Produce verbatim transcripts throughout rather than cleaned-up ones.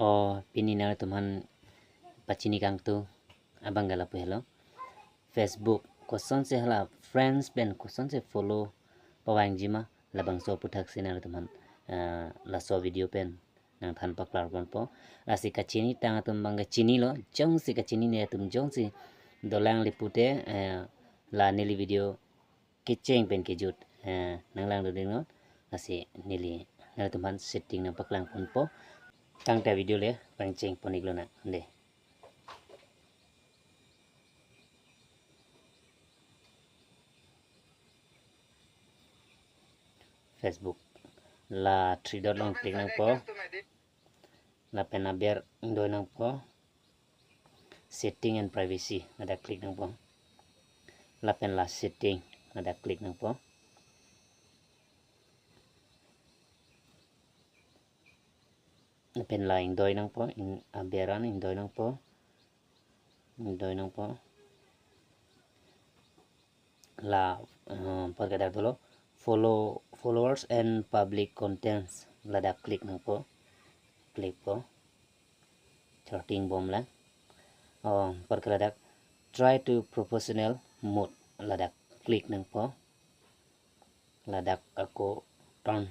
O, pini nanglitum aphan pachini kangtung abang ke lapu helo. Facebook kosonsi hala friends pen kosonsi follow pavangji ma, labangso aputhaksi nanglitum aphan, eh, laso video pen nangthan paklarponpo. Lasi kachinitang atum abang ke chinilo, jongsi kachinine atum jongsi dolang lapu te, eh, la neli video kecheng pen kejut, eh, nanglangdun iknon. Lasi neli nanglitum aphan setting nangpaklangponpo. Tangte video le pangchengpon iklonang de. Facebook. La three dot along click nangpo. Lapen aber ingdoi nangpo. Setting and privacy. Ladak click nangpo. Lapen la setting. Ladak click nangpo. Lapen la ingdoi nangpo, in, aber an ingdoi nangpo. Ingdoi nangpo. La, eh, anparke dak dolo. Follow, followers and public contents. Ladak click nangpo. Click po. Charting bomlang. Oh, anparke ladak try to professional mode. Ladak click nangpo. Ladak ako turn.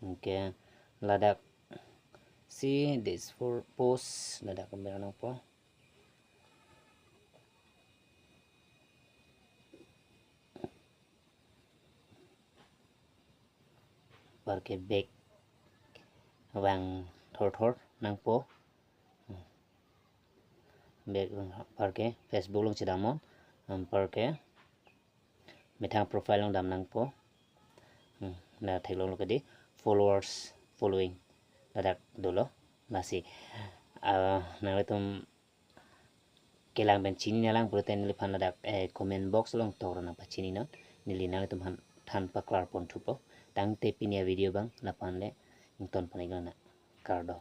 Okay, ladak see this for post, ladak aber nangpo. Anparke back vang thorthor nangpo. Back anparke Facebook along chedamnon, anparke methang profile along dam nangpo. Hmm, la theklonglo kedi followers, following ladak dolo. Lasi, ah, nanglitum kelang pen chini nanglang pulote neliphan ladak, eh, comment box along tok ra nangpachininon. Neli nanglitum aphan than paklarponthupo. Tangte pini avideo abang lapu-an le ingtonpon iklonang. Kardom.